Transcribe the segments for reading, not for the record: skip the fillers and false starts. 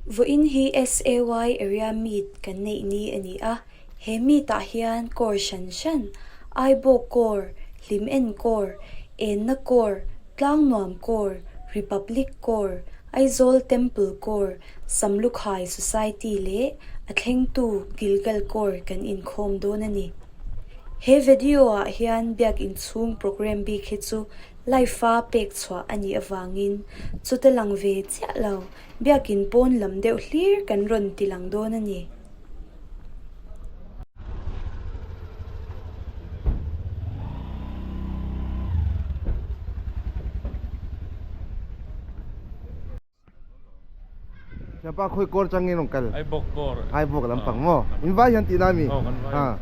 Vawiin hi SAY Area Meet kan neih ni a ni a, he meet ah hian Corps hran hran, Aibawk Corps, Hlimen Corps, Enna Corps, Tlangnuam Corps, Republic Corps, Aizawl Temple Corps, Samlukhai Society leh a thlengtu Gilgal Corps kan inkhawm dawn a ni. He video ah hian biakinn chhung programme bik hi chu live a pek chhuah a nih avangin chute lang ve chiah lo biakinn pawn lam deuh hlir kan rawn ti lang dawn a ni. Siapa khawi kawr chang nge rawn kal? Aibawk kawr. Aibawk lampang maw? In vai hian tihna ami? Aw kan vai. Ah.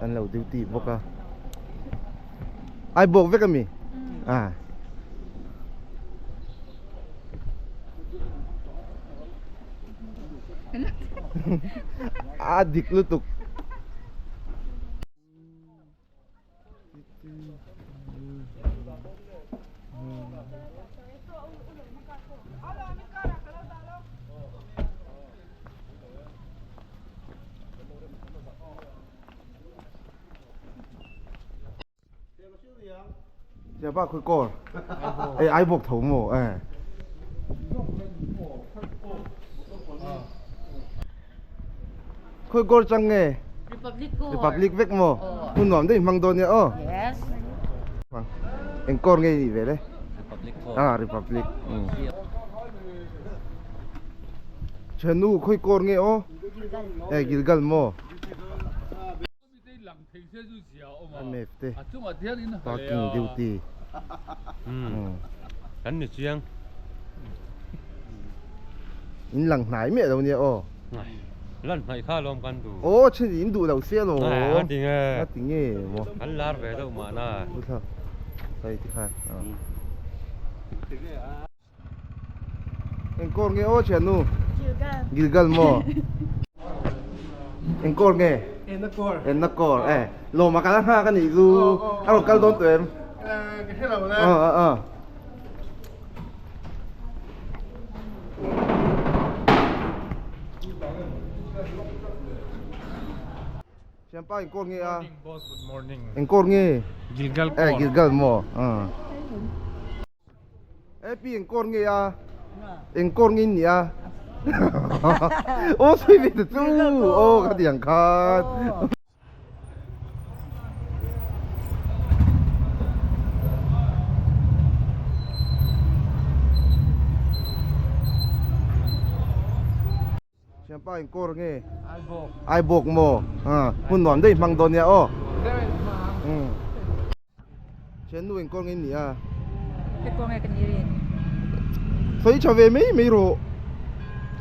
An lo duty bawk a. Aibawk vek ami? Ah. A dik lutuk. Siapa khawi kawr ei ai bawk tho maw e Khawi kawr chang nge? Republic kawr. Republic vek maw? Hmun nuam daih hmang dawn nia aw. Yes. Eng kawr nge nih ve le? Republic kawr. Ah Republic. Chhanu khawi kawr nge aw? Gilgal. Eh Gilgal maw? Map te parking duty. Kan ni chiang. In lang hnai miah lo nia aw. Lan hnaih kha alawm kan duh. Aw then in duh lo sia lo. A ti nge. A ti nge maw. Kan lar ve deuh mahna. Thla. Hei ti khan. Eng kawr nge aw thiannu? Gilgal. Gilgal maw? Eng kawr nge? Enna kawr. Enna kawr e. Lawma kal a nghak a nih chu. A rawn kal dawn tawh em? Ka hre lo le. Aw aw aw. Thianpa eng kawr nge a? Morning boss, good morning. Eng kawr nge? Gilgal kawr. Eh Gilgal maw? E pi eng kawr nge a? Eng kawr nge in nih a? Aw sawi ve ta chu aw ka ti ang khan. Thianpa eng kawr nge? Aibawk. Aibawk maw? Hmun nuam daih hmang dawn nia aw. Thiannu eng kawr nge in nih a? He kawr nge ka ni rin? Sawi tha ve mai mai rawh.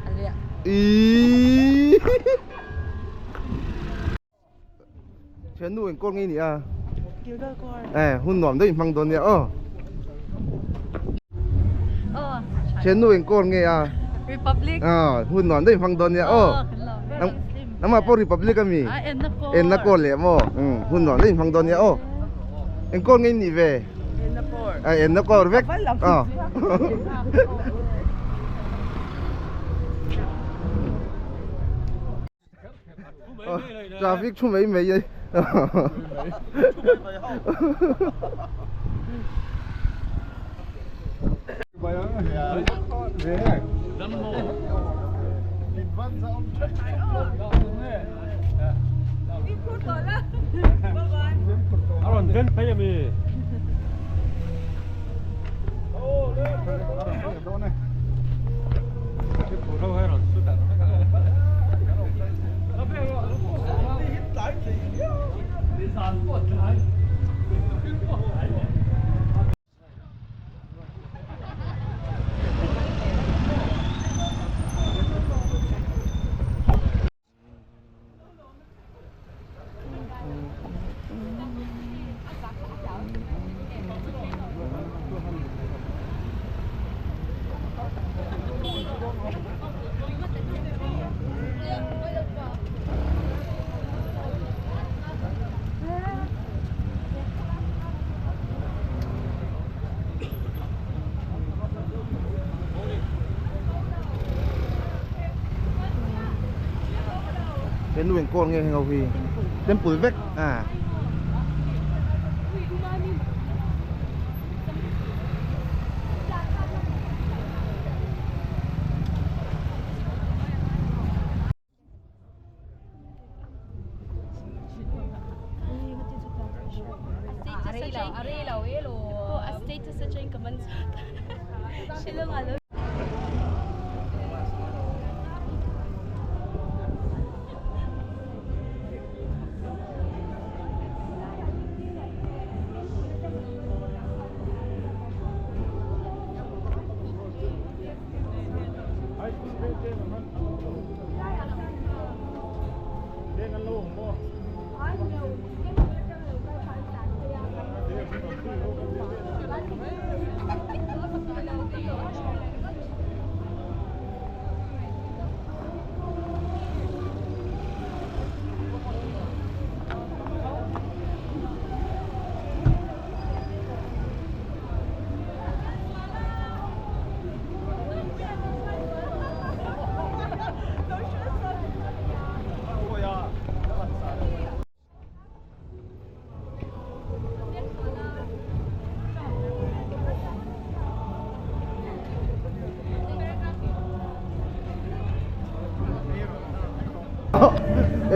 A liah. Iiii. Thiannu eng kawr nge in nih a? Gilgal kawr. Eh, hun nuam daih hmang dawn nia aw. Aw. Thiannu eng kawr nge a? Republic. Ah, hun nuam daih hmang dawn nia aw. Aw, kan lo. Nangmah pawh Republic ami? Ah, enna kawr. Enna kawr leh maw? Umm, hun nuam daih hmang dawn nia aw. Eng kawr nge in nih ve? Enna kawr. Ah, enna kawr vek. Ah. Traffic thu mai mai e. A rawn ven phei ami? He nu eng corps nge heng ho hi? Temple vek a.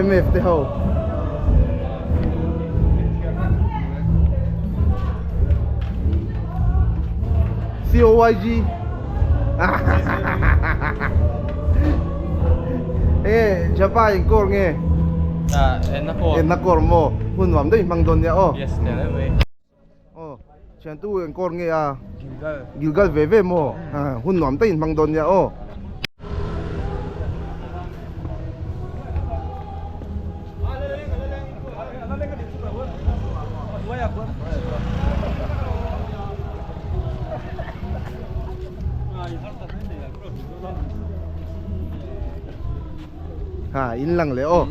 MF te ho. COYG Enge Japa in kawr nge? Ah, enna kawr. Enna kawr maw? Hun nuam daih hmang dawn nia aw. Yes, tel em mai. Aw, thiantu eng kawr nge a? Gilgal. Gilgal ve ve maw? Hun nuam daih hmang dawn nia aw. Ha in lang leh aw.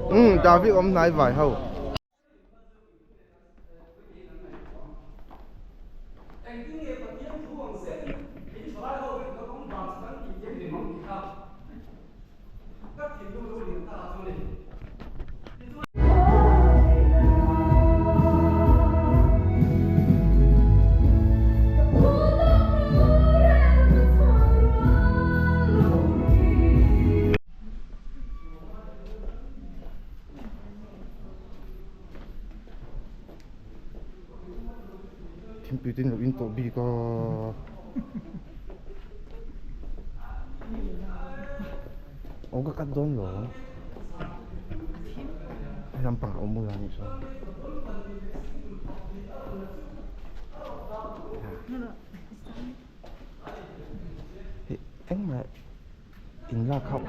Um traffic awm hnai vai ho. Thingpui te in lo in tawh bik a. Aw ka cut dawn lo. Hei lampang a awm bawk a nih chuan. Hei engmah in lak hauh.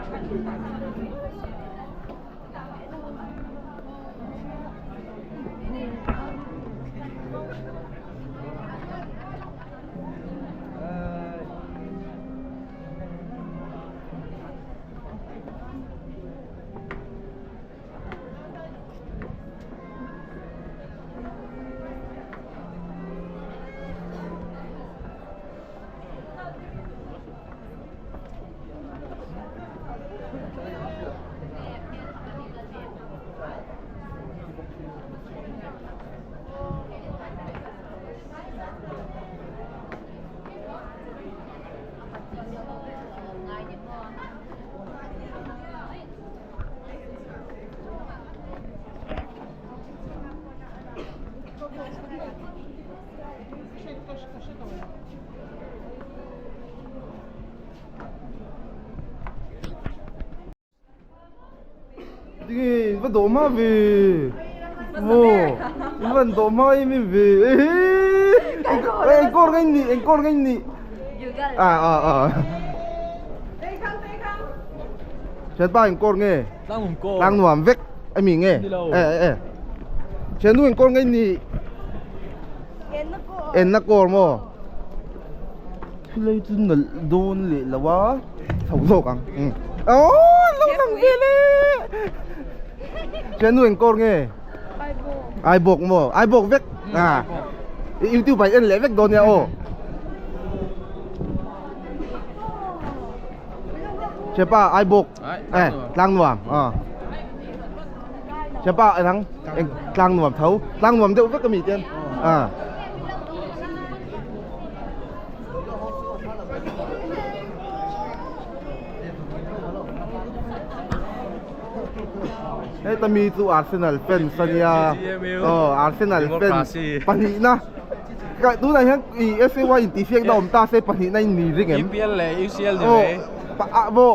Tinge in va dawh hma ve maw in van dawh hma em em ve ehe eng kawr nge in nih eng kawr nge in nih ah ah ah thianpa eng kawr nge tlang nuam vek ami nge eh eh thiannu eng kawr nge in nih enna kawr maw thilei chu nalh dawn leh lo a chho zawk ang aww lo lang vel e thiannu eng kawr nge aibawk maw aibawk vek a youtube ah i en leh vek dawn nia aw. Thianpa Aibawk eh Tlangnuam aw Thianpa enang eng Tlangnuam tho Tlangnuam deuh vek ami tian a. Heta mi chu Arsenal fans a nia aw Arsenal fans pahnihna tunah hian ih SAY intihsiakna awm ta se pahnihna in ni ring em EPL leh UCL ni mai aw maw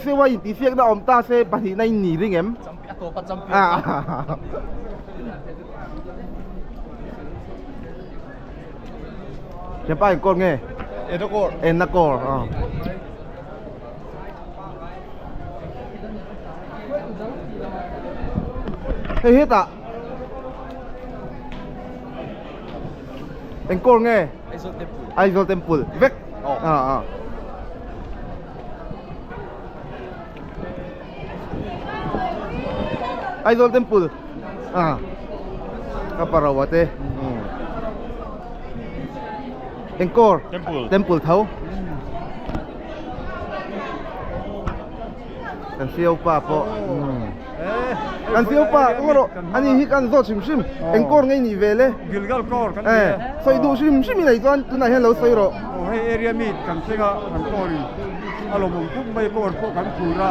SAY intihsiakna awm ta se pahnihna in ni ring em a tawpa champion Thianpa engkawl nge enna kawr aw. Hei hetah eng kawr nge Aizawl Temple vek ah ah Aizawl Temple ah ka parawa te eng kawr Temple tho. Kan fiau pa pawh kan fiau pa kawng erawh ani hi kan zawt hrim hrim eng kawr ngei nih vel e Gilgal kawr kan ti e sawi duh hrim hrim i nei chuan tunah hian lo sawi rawh aw hei area mi kan thleng a kan kawr in a lawmawm khup mai kawr pawh kan phur a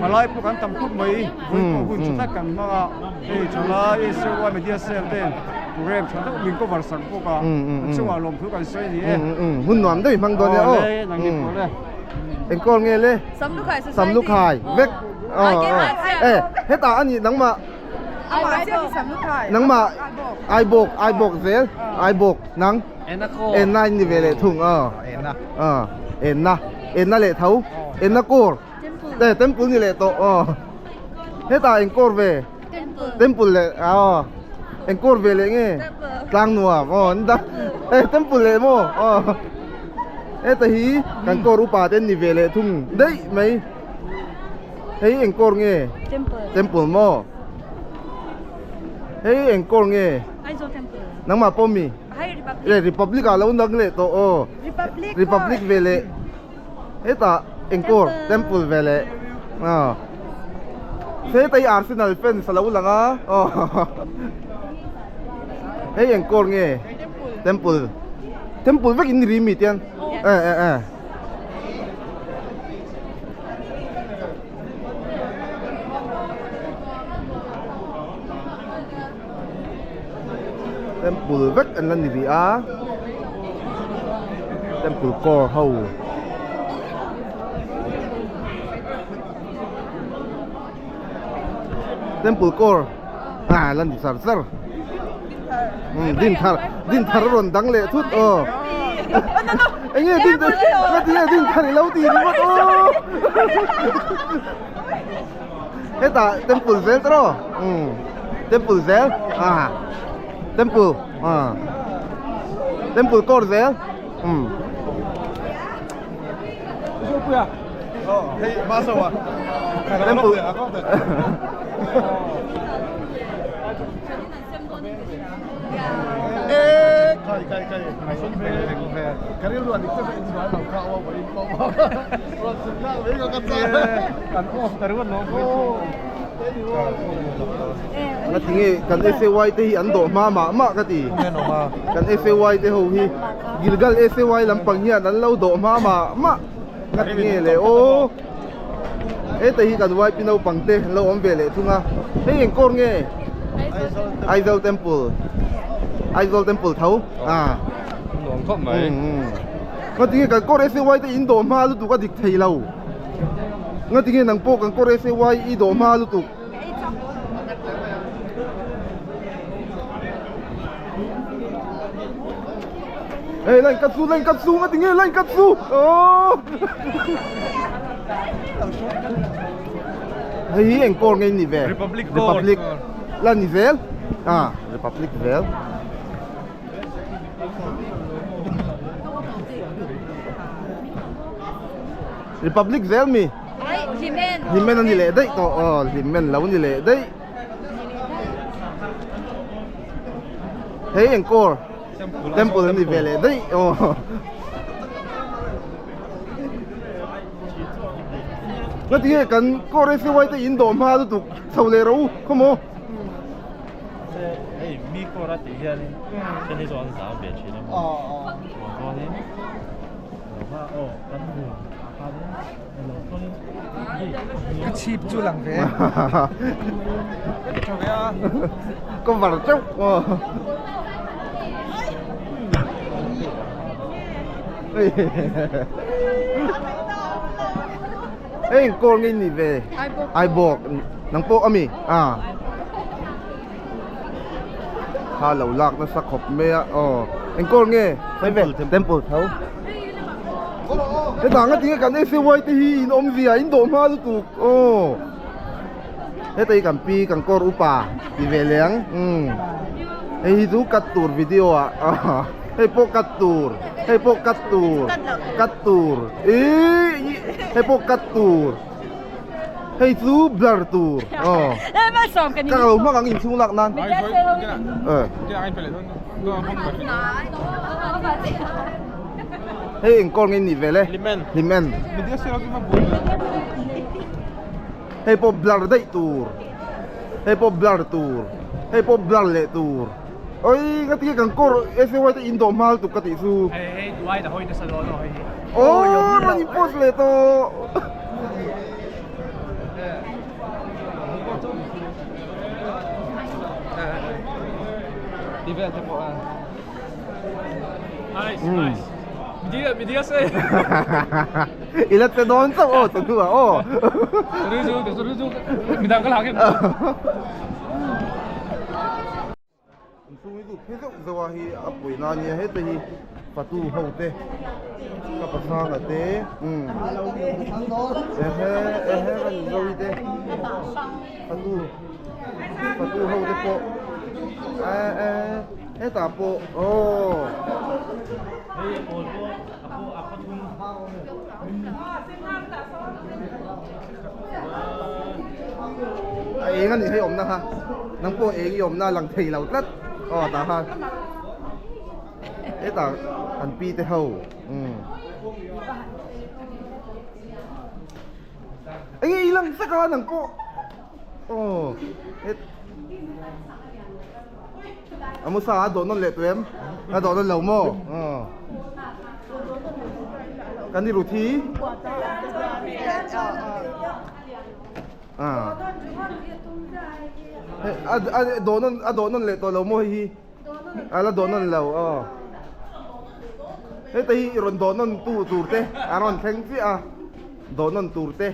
palai pawh kan tam khup mai vawi pawh hun tha tak kan hmang a hei thalai SAY media cell ten program tha deuh min cover sak bawk a a chungah lawmthu kan sawi a ni e hun nuam deuh i hmang dawn nia aw nang ni pawh le. Engkawl nge le? Samlukhai Society. Samlukhai vek. Aw aw. Eh hetah a nih nangmah. Nangmah Aibawk Aibawk zel Aibawk nang. Enna in ni ve leh thung aw. Enna. Aw Enna Enna leh tho Enna kawr. Temple. Temple ni leh tawh aw. Hetah engkawl ve? Temple leh aw engkawl ve leh nge Tlangnuam aw an dah eh temple leh maw aw heta hi kan kawr upa te an ni ve leh thung daih mai hei engkawl nge temple maw hei engkawl nge nangmah pawh mi republic ah lo dang leh tawh aw republic ve leh. Hetah engkawl temple ve leh aw heta hi Arsenal fans a lo lang a aw hei engkawl nge temple temple vek in ni ri mi tiang eh eh eh. Temple vek an la ni rih a temple kawr ho temple kawr ah la ni char char din thar din thar a rawn dang leh thut aw eng nge din ngatinge din thar i lo ti ringawt aw Hetah temple zel te rawh umm temple zel ah temple ah temple court zel umm. Temple Ngatinge kan SAY te hi an dawh hma mah mah ka ti kan SAY te ho hi Gilgal SAY lampang hian an lo dawh hma mah mah ngatinge le aw heta hi kan YP naupang te an lo awm ve leh thung a hei eng kawr nge Aizawl Temple Aizawl Temple tho ah Nuam khawp mai. Ngatinge kan kawr SAY te in dawh hma lutuk a dik thei lo. Ngatinge nang pawh kan kawr SAY i dawh hma lutuk. Hey line cut su line cut su ngatinge line cut su. Oh. Hei hi eng kawr nge ni ve? Republic kawr. Republic. La ni zel. Ah, Republic zel. Republic zel mi? Hlimen a ni leh daih tawh aw Hlimen lo ni leh daih Hei engkawl Temple a ni ve leh daih aw. Ngatinge kan Core SAY te in dawh hma lutuk chho leh rawh u khawmaw. Hei mi core a tih hianin then hi chu an zam ve thin a maw. Chuanin lo kha aw kan hmu ah khanin lo chuanin hei Ka chhip chu lang ve. Ka ti tha ve a. Cover teuh aw. Hei kawl ngei ni ve Aibawk nang pawh ami a kha lo lak nasa khawp mai a aw eng kawl nge temple tho hetah nga tinge kan SAY te hi in awmzia in dawh hma lutuk aw heta hi kan pi kan kawr upa ti ve leh ang umm hei hi chu cut tur video ah hei pawh cut tur hei pawh cut tur cut tur ihh hei pawh cut tur hei chu blur tur aw ka lo hmang ang inchhung lak nan hei engkawl nge ni vel e hlimen. Hei pawh blur daih tur hei pawh blur tur hei pawh blur leh tur oi ka ti kan kawr SAY te in dawh hma lutuk ka tih chu Hei hei duai na hawi nasa dawn aw hei hi aw rawn in post leh tawh Ti vel te pawh a Nice nice Media media se I la che dawn chauh aw chawhnu ah aw. Inchhung hi chu phe zeuh zeuh a hi a pawi na ania heta hi fatu ho te ka pasanga te umm ehe ehe kan zohi te fatu fatu ho te pawh eh eh hetah pawh aw. A eng a nih hei awmna kha nang pawh eng i awmna a lang thei lo tlat aw tah khan hetah an pi te ho umm enge i lang vek a nang pawh aw het A musa a dawh nawn leh tawh em? A dawh nawn lo maw? Aw. Kan i rut hi. Ah. A a dawh nawn a dawh nawn leh tawh lo maw hei hi? A la dawh nawn lo aw. Heta hi rawn dawh nawn tu tur te a rawn thleng chiah a dawh nawn tur te.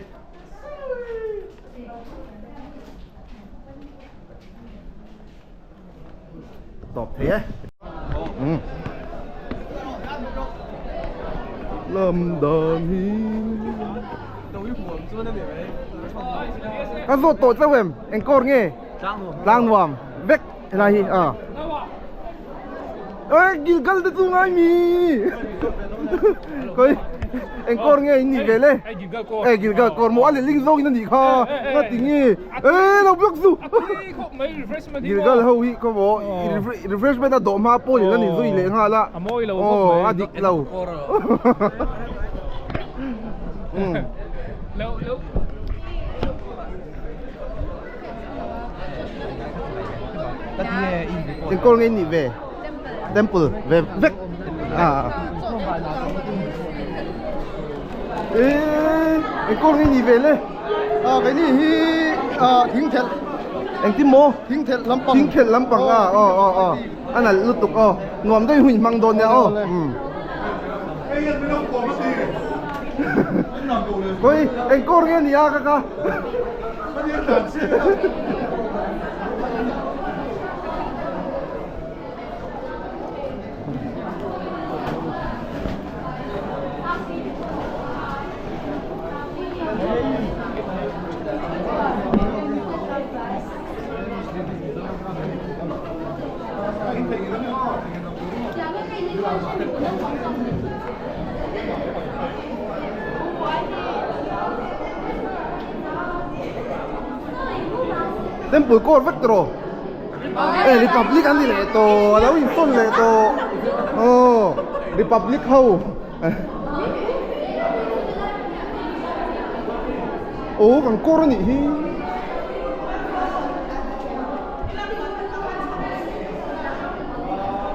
Tawp thei e. Um. Lam dan hi. Ka zawt tawh chauh em? Eng kawr nge? Tlang nuam. Vek helai hi a. Ê Gilgal te chu ngai mi. Koi eng kawr nge in nih ve le? Ê Gilgal kawr maw a lehling zawk in a nih kha. Nga ti nge? Ê lo block zu. Gilgal ho hi khaw maw refreshment a dawh hma pawn in a ni zui leh nghal a. Aw a dik lo. Engkawl nge nih ve? Temple ve vek. Eee engkawl nge nih ve le? Keini hi thingthelh. Engtin maw? Thingthelh lampang. Thingthelh lampang a aw aw aw. A nalh lutuk aw. Nuam deuhin hun hmang dawn nia aw. Khawi engkawl nge nia ka ka. Temple court vek tawh e Republic an ni leh tawh a lo insawn leh tawh aw Republic ho. Aw kan kawr a nih hi.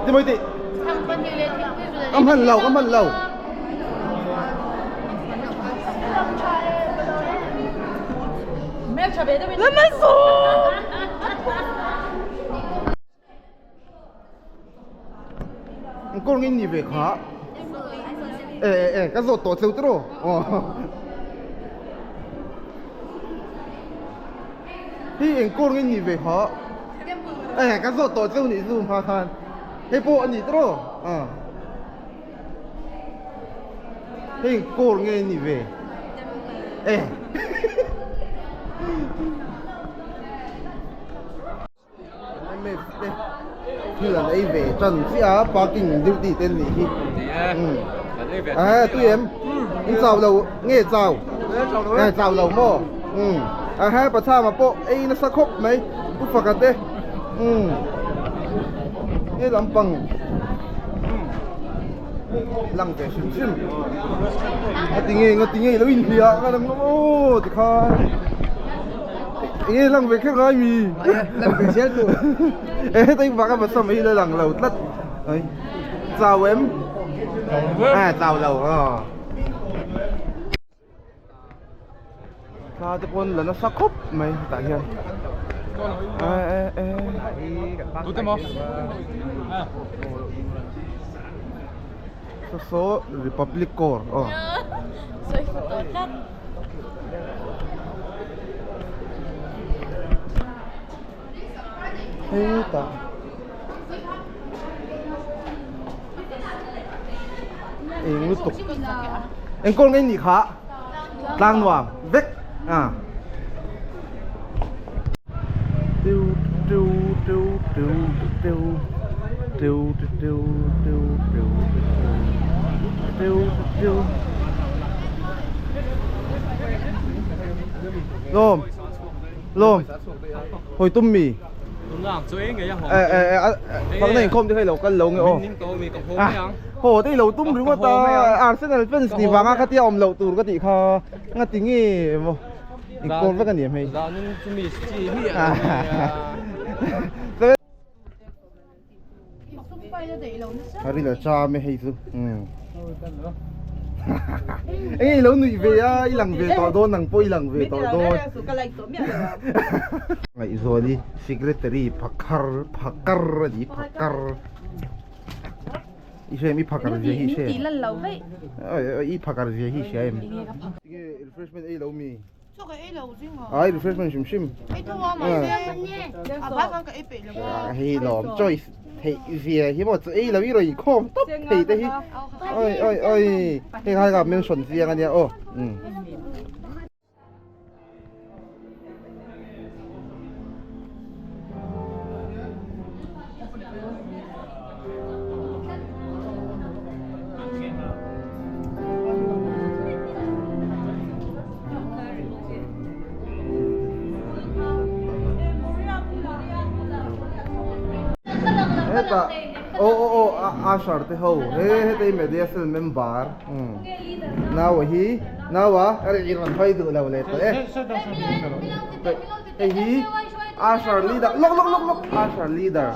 Ti mai teh. Ka hman lo ka hman lo. Kawr ngei ni ve kha. E e e ka zawt tawh cheu tiraw. Aw. Hei eng kawr ngei ni ve kha. E ka zawt tawh cheu nih chu hma khan. Hei pawh a ni tiraw. Aw. Hei kawr nge ni ve e. MF te thil an ei ve tan chiah a parking duty te an nih hi. A tui em? In chau lo nge chau? E chau lo maw? Um a he Pathama pawh ei nasa khawp mai Pu Faka te. Um he lampang lang ve hrim hrim a ti nge nga ti nge lo inhliah nga lang aw tikhan Enge lang ve kher ngai mi. Lang ve zel tu. E heta ing vanga basam hi la lang lo tlat. Ai. Chau em? À chau lo. Ờ. Thla te pawn la nasa khawp mai hetah hian. E e e. Tute maw? Saw saw Republic Corps. Aw. Sawi fu tawh tlat. Hetah eng lutuk eng kawl ngei nih kha tlang nuam vek a tiu tiu tiu tiu tiu tiu tiu tiu tiu tiu tiu Lawm Lawm Hawi tum mi E e e Fakna inkhawm te kha i lo kal lo nge aw Haw te i lo tum ringawt a Arsenal fans ni vanga khatia awm loh tur ka tih kha Ngati nge maw Inkhawm vek a ni em hei Ril a cham e hei chu Eng i lo nuih ve a i lang ve tawh dawn nang pawh i lang ve tawh dawn Ngaihzuali secretary phakar phakar a ni phakar I hria em i phakar zia hi i hria em I phakar zia hi i hria em Tinge refreshment ei lo mi Chaw ka ei lo zing a. Ai refreshment hrim hrim. Ei tho a mahse a vai khan ka ei peih lo a. Hei lawm choice theih zia hi maw chaw ei lo i rawn inkhawm tawp thei te hi. Oi oi oi hei khai ka mention chiang ania aw. Hetah aw aw aw Asher te ho he heta hi media cell member naua hi naua i rawn hawi duh lo leh tawh e hei hi Asher leader lawk lawk lawk lawk Asher leader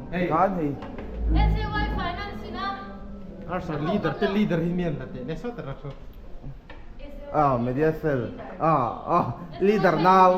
khan hei. Asher leader te leader hi mian la teh le sawt a rak. Ah media cell ah ah leader nau.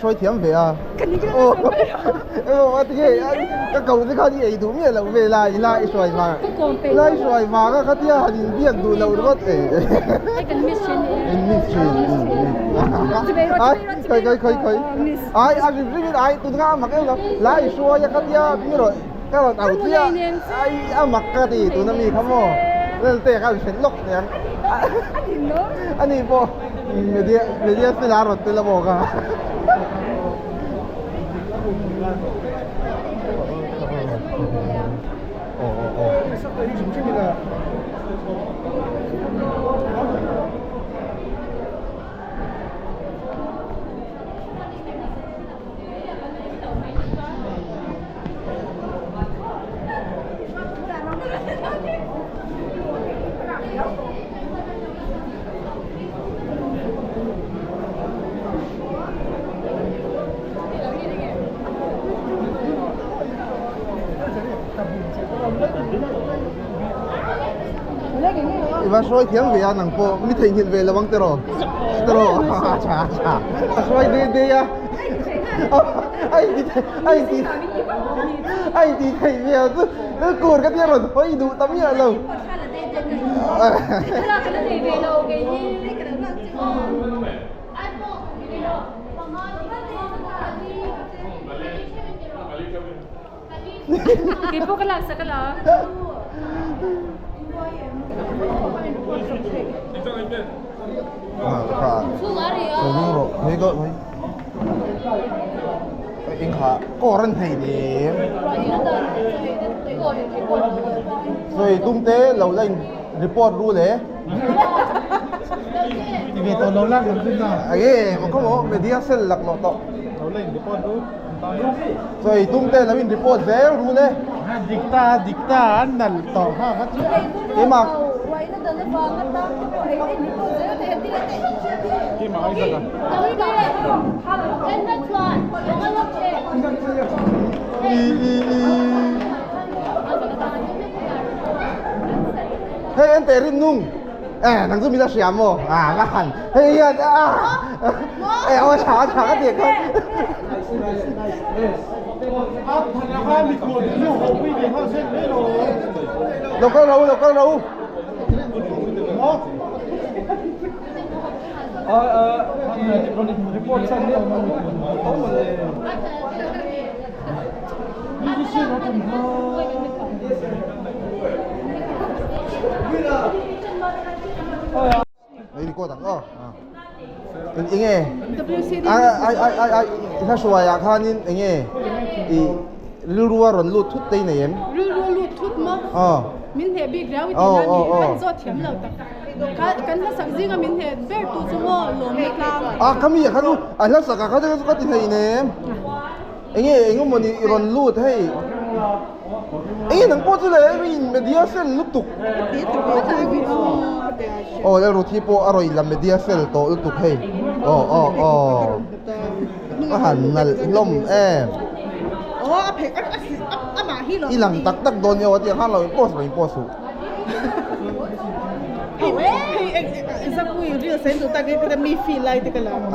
hruai thiam ve a. Aw aw a tinge ka ko te khan i ei duh miah loh vel a i la i hruai vang i la i hruai vang a khatia han in biak duh loh ringawt e. Kan miss thin e. In miss thin. Ai khawi khawi khawi khawi. Ai a rim rim in ai tun kha a mak em lo la i hruai a khatia mi rawn ka rawn au chiah ai a mak ka ti tuna mi kha maw Lelte khan hrilh lawk aniang ani pawh media media cell a rawn tel a maw kha. I va hruai thiam ve a nang pawh mi theihnghilh ve lo ang tiraw tiraw a tha a tha a hruai dei dei a a inti a inti a inti theih ve a chu kur ka tia rawn hawi duh ta miah lo. Kei pawh ka laksak a la. Sawi tum te lo la in report ru le. Ti ve tawh lo la kan rin a. Age maw maw media cell lak lawh tawh. Lo la in report ru. Sawi tum te lo in report zel ru le. Dik ta dik ta an nal tawh kha ka chu. Keimah. Keimah ai zaka. I i i. Hei en teh rin nung. Eh nang chu min a hria maw? Ah ka han hei hian ah eh aw tha tha ka tih kha. Lo kal ro lo kal ro. Hei record ang aw. Eng enge? Ai ai ai ai ai hla hruai ah khanin enge i rilru a rawn lut thut te i nei em? Rilru a lut thut maw? Aw. Min hneh bik riau i ti na mi? Kan zawt thiam lo tak. Kan hlasak zinga min hneh ber tu chu maw lawmna tlang. A khami ah khan u a hlasak ah khan ka ti hnei nem. Enge engemaw ni i rawn lut hei. Enge nang pawh chu le in media cell lutuk. Aw lal Ruthi pawh a rawn la media cell tawh lutuk hei. Aw aw aw. A han nalh hlawm em. I lang tak tak dawn nia aw tiang khan lo in post lo in post suh.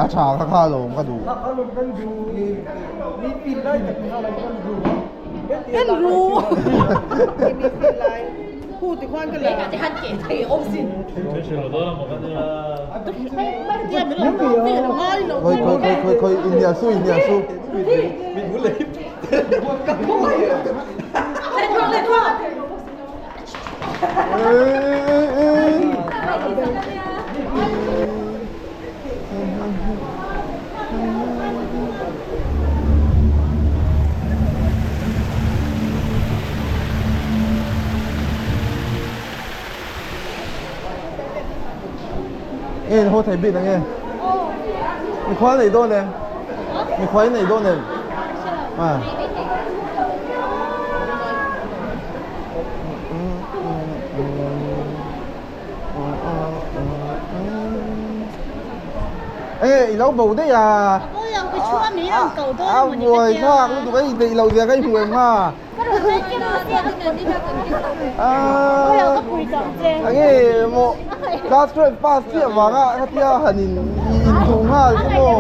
A tha kha kha lo ka duh. Khoi khoi khoi khoi khoi inhnial su inhnial su. Nge haw thei bik ange mikhual nei dawn em mikhual nei dawn em à Ê, i lo bo daih a. A buai thlak lutuk a i neih loh zia ka i hmu em kha. Enge maw class twelve pass chiah vanga khatia han in inhmuh nghal chu maw.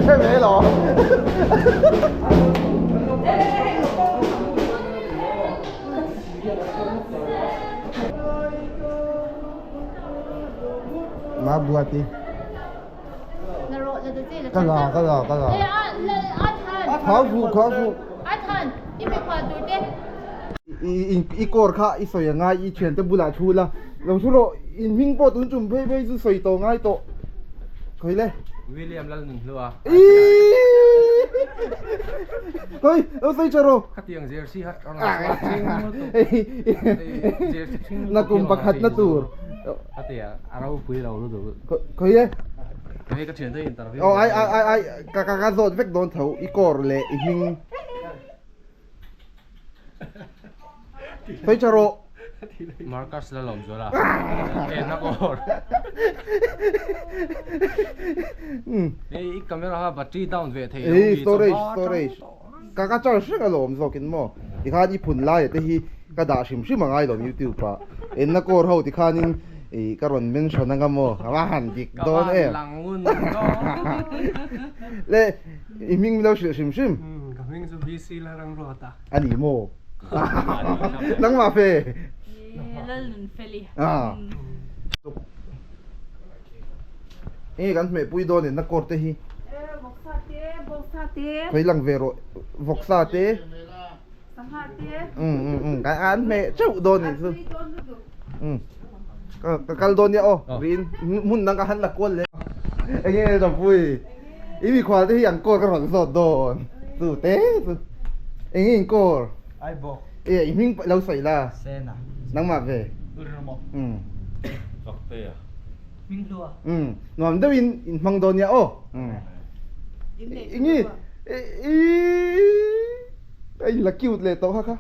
Hre ve lo. Ma buati. Ka la ka la ka la. Khau fu khau fu. I kawr kha i sawi a ngai i thiante bulah thu la lo thu rawh in hming pawh tun tum phei phei chu sawi tawh ngai tawh khawi le. William Lalnunhlua. Khawi lo sawi tha rawh. Khatiang jersey kha a rawn sual ching lutuk. Jersey ching lutuk Na kum pakhat na tur. Khatia a ropui lo lutuk. Khawi le. Hei ka thiante interview. Aw ai ai ai ka ka zawt vek dawn tho i kawr leh i hming. Sawi tha rawh. Marcus la lawm zual a. En a kawr. Hei i camera kha battery down ve thei lo mi Storage storage. Ka ka charge reng alawm zawkin maw. Tikhan i phun laia te hi ka dah hrim hrim a ngai lawm youtube ah. Enna kawr ho tikhanin i ka rawn mention anga maw. Ka va han dik dawn em. Ka van lang ngun dawn. Le I hming lo hrilh hrim hrim. Ka hming chu BC la rang ruat a. A ni maw? Nangmah fe. Lalnunfeli. Ah. Enge kan hmeh pui dawn in na court te hi. Vawksa te, bawksa te. Khawi lang ve rawh. Vawksa te. Sangha te. Um um um kan an hmeh chauh dawn nih chu. Um. Ka kal dawn nia aw. Riin hmun dang ka han la kual leh. Enge Rampui. I mikhual te hi an kawr ka rawn zawt dawn chu te chu eng nge in kawr Ai bawk e i hming lo sawi la Sena nangmah ve Rilru um Fakte a Hming hlua um nuam deuh in in hmang dawn nia aw um eng nge i a in la cute leh tawh kha kha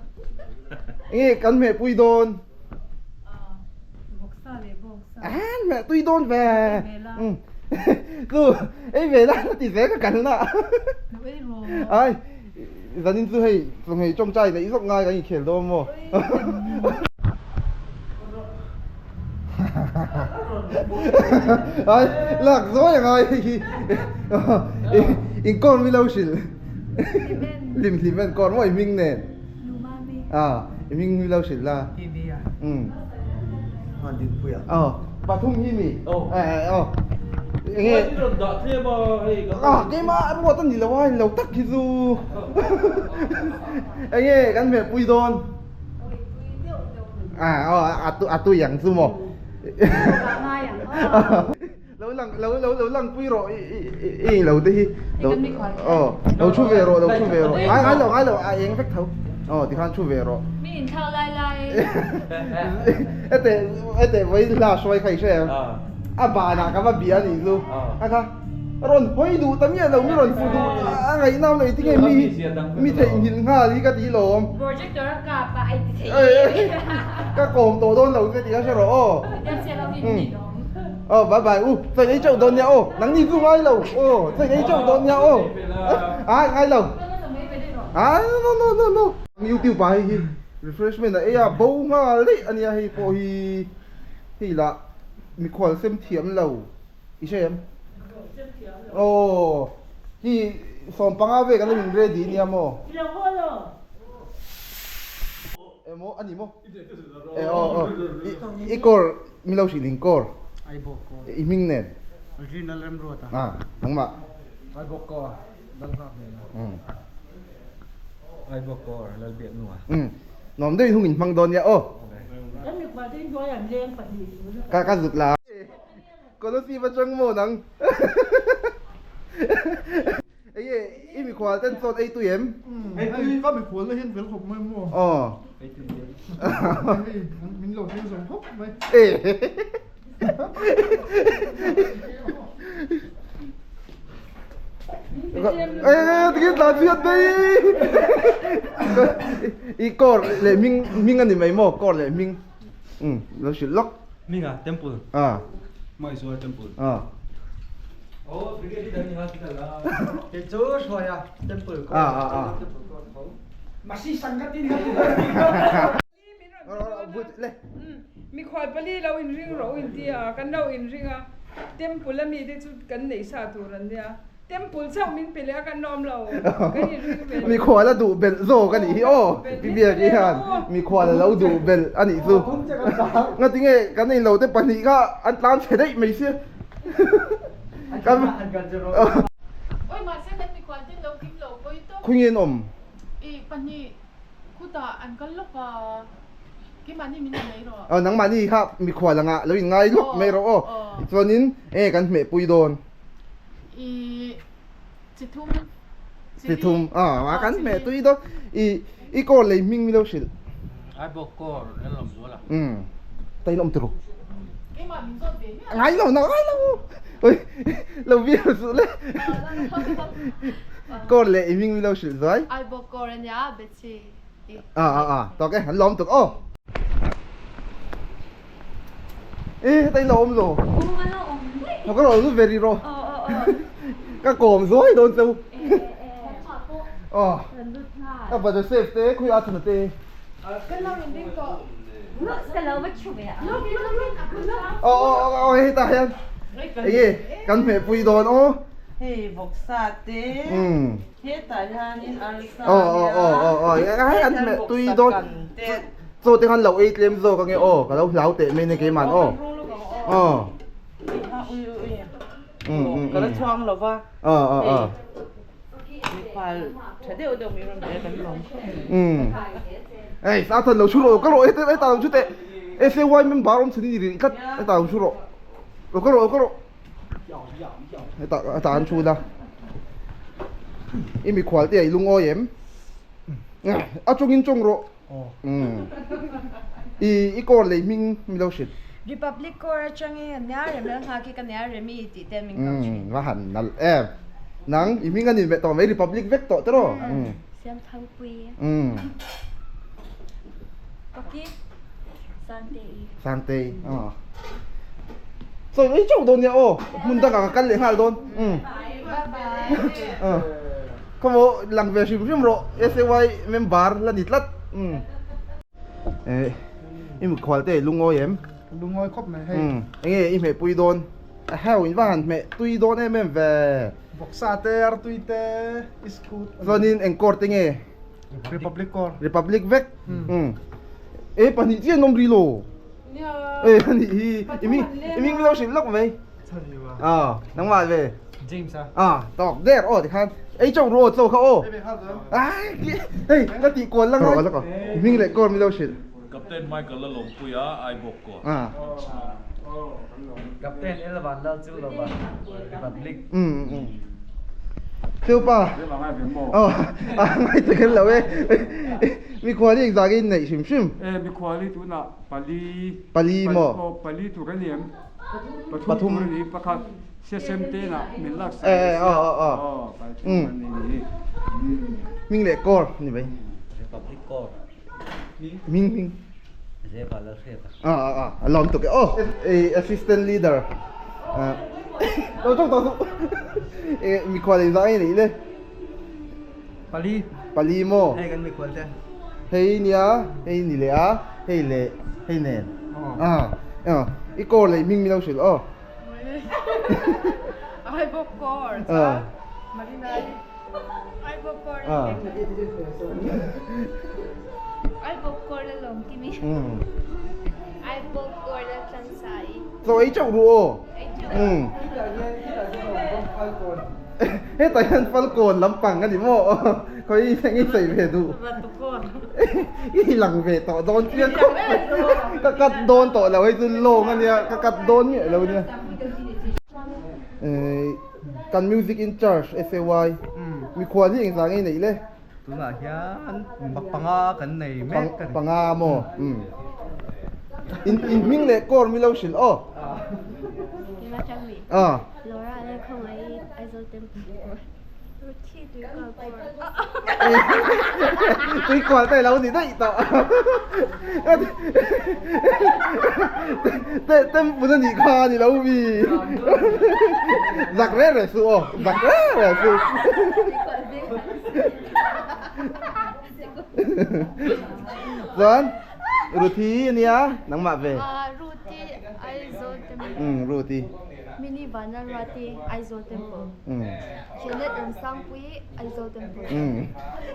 eng nge kan hmeh pui dawn Vawksa leh bawksa. An meh tui dawn ve. Um. Chu ei ve la ti ve ka kal na. Lo ei rawh. Ai zanin chu hei chawhmeh tawngtai neih zawk ngai kan inkhel dawn maw. Ai lak zawi a ngai hei hi. Inkawn mi lo hrilh. Hlim hlim en kawn maw i hming nen. A, i hming hi lo hrilh la. TV a. Um. Hman din pui a. Aw, pathum hi mi. Aw. Eh, aw. Enge. Chuan i rawn dah tlem a, hei ka. Ah, keimah a ruat a ni lo a, lo tak hi chu. Enge kan hmeh pui dawn. Ah, aw, a tu a tui ang chu maw. Lo lang lo lo lo lang pui rawh i i i lo te hi lo aw lo thu ve rawh lo thu ve rawh ngai ngai lo ngai lo a eng vek tho aw tikhan thu ve rawh mi in thau lai lai ete ete voi hla hruai kha i hre em a banah ka va bia anih chu a kha rawn hawi duh ta miah lo mi rawn fu duh a ngaihnam lo i tinge mi mi theihnghilh nghal hi ka ti lawm projector a kap a ai ti thei ka kawm tawh dawn lo che tih kha hre rawh aw Aw bye bye u chawih ei teuh dawn nia aw nang ni chu ngai lo aw chawih ei teuh dawn nia aw a ngai lo a no no no no youtube ah hei hi refreshment a ei a bo nghal daih ania hei pawh hi hei lah mikhual sem thiam lo i hre em aw hi 15 vel kan lo in ready ania maw emaw ani maw e aw aw i kawr Mi lo hrilh in kawr. Aibawk kawr. I hming nen. Rin lal rem ruat a. Ah, nangmah. Aibawk kawr lal nghak nen a. Um. Aibawk kawr lal biak nu a. Um. Nuam deuhin hung in hmang dawn nia aw. Kan mikhual te hnuai an leng pahnih. Ka ka zut la. Kolosib atang maw nang. Enge i mikhual ten chuan ei tui em? Ei tui ka mikhual na hian fel khawp mai maw? Aw. Ei tui em? Hei min lo thleng zawng khawp mai. Ê tinge tlan chhiat daih I kawr leh hming hming a ni mai maw kawr leh hming um lo hrilh lawk. Hming a temple. Ah. Mysore temple. Ah. Oh, brigade leader ni ha ti kal a. Kei chu hruai a temple ko. Ah ah ah. Temple ko tho. Masi sangatin ha ti. Le. Mikhual pali lo in ring rawh u in ti a, kan lo in ring a, temple ami te chu kan neih sa tur an nia. Temple chauh min pe leh a kan awm lo kan in ring ve lo. Mikhual a duh belh zawk a nih hi aw Pi Biaki hian mikhual a lo duh belh a nih chu. Ngatinge kan in lo te pahnih kha an tlan chhe daih mai sia. Kan Oi mahse kan mikhual ten lo kim lo pawi tawp. Khawnge an awm? I pahnih khutah an kal lawk a. Keimahni min la mai rawh. Aw nangmahni kha mikhual anga lo in ngai lawk mai rawh aw. Chuanin enge kan hmehpui dawn? I chi thum. Chi thum a kan hmeh tui dawn. I i kawr lei hming mi lo hrilh. Ai bawk kawr en lawm zual a. Um ta in awm turu. Keimah min zawt ve miah. Ngai lo na ngai lo. Oi lo bial suh le. Kawr leh i hming mi lo hrilh zuai. Ai bawk kawr ania Betsy. A a a tawk e an lawm tuk aw. E heta in lo awm lo. Awm a lo awm daih. Ka rawn lut ve rih rawh. Ka kawm zuai dawn cheu. Aw. Ka pa Joseph te khawi a chhana te. Kan lo in ding tawh. Ka lo va thu ve a. Aw aw aw heta hian. Enge kan hmehpui dawn aw. Hei vawksa te. Hetah hianin arsa Aw aw aw aw aw hei an hmeh tui dawn chaw te khan lo ei tlem zawk ange aw ka lo hlau teh mai nia keimah aw aw ka la chhuang lo va aw aw aw miphal tha deuh deuh mai rawn ve kan lawm khawp hei sa than lo thu rawh ka rawh hetah lo thu teh SAY member awm chhan i ni rih tlat hetah lo thu rawh lo ka rawh ka rawh Hetah hetah an chhun a i mikhual te ah i lungawi em a chungin chawng rawh i i kawr lei hming mi lo hrilh. Republic kawr atangin a nia rem lal nghak hi ka nia remi tih te min kau thin. Va han nalh em nang i hming a ni ve tawh mai Republic vek tawh tiraw. Siamthangpui. Paki. Sangtei. Sangtei aw. Sawi mai chauh dawn nia aw. Hmun dangah ka kal leh nghal dawn. Umm. Bye bye. Aw. Khawmaw lang ve hrim hrim rawh SAY member la ni tlat. Umm. Eh i mikhual te i lungawi em? Lungawi khawp mai hei. Umm. Enge i hmehpui dawn? A heu in va han hmeh tui dawn em em ve. Vawksa te, artui te, iskut. Chuanin eng kawr te nge? Republic kawr. Republic vek. Umm. E pahnih chiah an awm rih lo. E anih hi i ming i ming lo hrilh lawk mai. Aw nangmah ve. James a. Ah tawk der aw tikhan ei chauh ru aw chaw kha aw. Ai hei ka tih kual la ngai. I ming leh kawr mi lo hrilh. Captain Michael la lawmpui a Aibawk kawr. Ah. Captain Elvan lal chu lo va Republic. Umm umm. Cheupa. Aw a ngai che kher lo e. Mikhuali engzah nge in neih hrim hrim? E mikhuali tunah pali. Pali maw? Aw pali tur a ni em? Pathum tur a ni pakhat sesem tenah min lak sak E e aw aw aw. Aw pathum a ni ni. Hming leh kawr a ni mai. Republic kawr. Hming hming. Zeva lal hriat a. A a a a lawm tuk e aw. Assistant leader. Lo tawk tawk suh. Mikhual engzah nge neih le? Pali. Pali maw? Hei kan mikhual te. Hei nia, hei ni leh a, hei leh hei nen. A a i kawr leh hming min lo hrilh aw. Ai bawk kawr chuan Marinai. Ai bawk kawr Ai bawk kawr la lawm kimi. Ai bawk kawr la tlang sai. Chaw ei chauh ru aw. Hetah hian Falkawn lampang a ni maw? Khawi eng i sawi ve duh? I lang ve tawh dawn chiang khawp mai. Ka cut dawn tawh lo hei chu lawng a nia, ka cut dawn miah lo nia. Kan music in charge SAY mikhual hi engzah nge neih le? Tunah hian panga kan nei mek a ni. Panga maw? In in hming leh kawr mi lo hrilh aw. Keimah chang mi. Ah. Laura le khawngaih Aizawl Temple kawr. Ruthi tuikual kawr. Tuikual te lo ni daih tawh. Te temple a nih kha a ni lo mi. Zak reng reng suh aw. Zak reng reng suh. Chuan Ruthi ania nangmah ve. Ruthi Aizawl Temple. Umm Ruthi. Mini Vanlalruati, Aizawl Temple. Janet Remsangpuii, Aizawl Temple.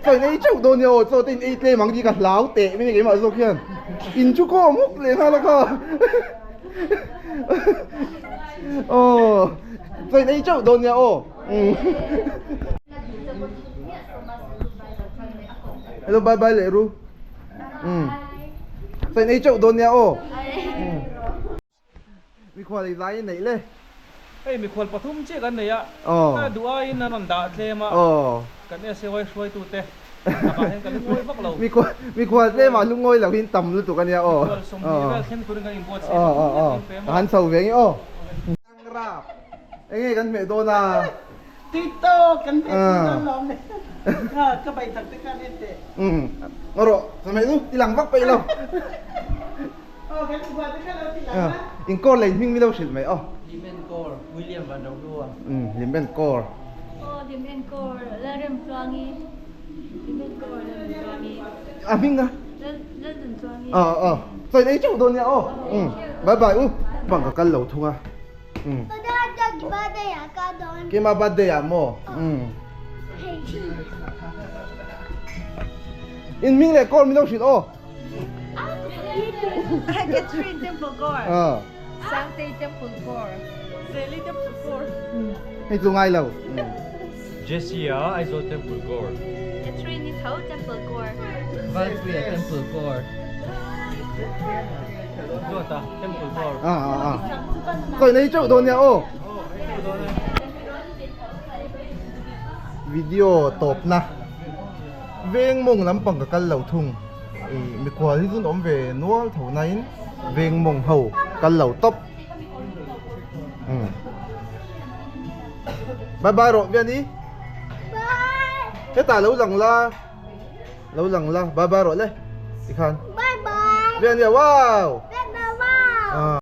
Chaw in ei teuh dawn nia aw, chaw te in ei tlem ang tih ka hlau teh mai keimah zawk hian in chu kawm hawk leh nghal a kha. Aw, chaw in ei teuh dawn nia aw. Hello bye bye leh ru. Chaw in ei teuh dawn nia aw. Mikhual i zai neih le. Hei mikhual pathum chiah kan nei a, ka duh aiin an rawn dah tlem a, kan SAY hruaitute lakah hian ka lungawi vak lo. Mikhual tlemah lungawi lo hin tam lutuk a nia aw. Mikhual 20 vel thleng turin kan inbuatsaih a, pathum chiah kan pe maw. Ka han chho ve nge aw. Rap enge kan hmeh dawn a. Tito kan hmeh pui dawn lo mai. Kha ka bai tak te khan en teh. Umm ngaw rawh ka hmeh nu ti lang vak peih lo. Aw kan inbual te kha lo ti lang a. Inkawr lei hming mi lo hrilh mai aw. Lim Enkawr William Van Rohlua. Umm Lim Enkawr. Aw Lim Enkawr Lalremtluangi Lim Enkawr Lalremtluangi. A hming a. Lalremtluangi. Aw aw chaw in ei teuh dawn nia aw. Umm bye bye u. Bang ka kal lo thung a. Keimah birthday ah maw? In hming leh call min lo hrilh aw. Catherine Temple Gore. Sangtei Temple Gore. Zeli Temple Gore. Hei chu ngai lo. Jesse a Aizawl Temple Gore. Catherine ni tho Temple Gore. Valpuia Temple Gore. Duata Temple Gore. A a a. Kawi nei teuh dawn nia aw. Video tawpna veng mawng lampang ka kal lo thung. Ih mikhual hi chu an awm ve nual tho nain veng mawng ho kal lo tawp. Umm. Bye bye rawh Viani. Bye. Hetah lo lang la. Lo lang la. Bye bye rawh le. Tikhan. Bye bye. Viani wow. Bye bye wow. Ah.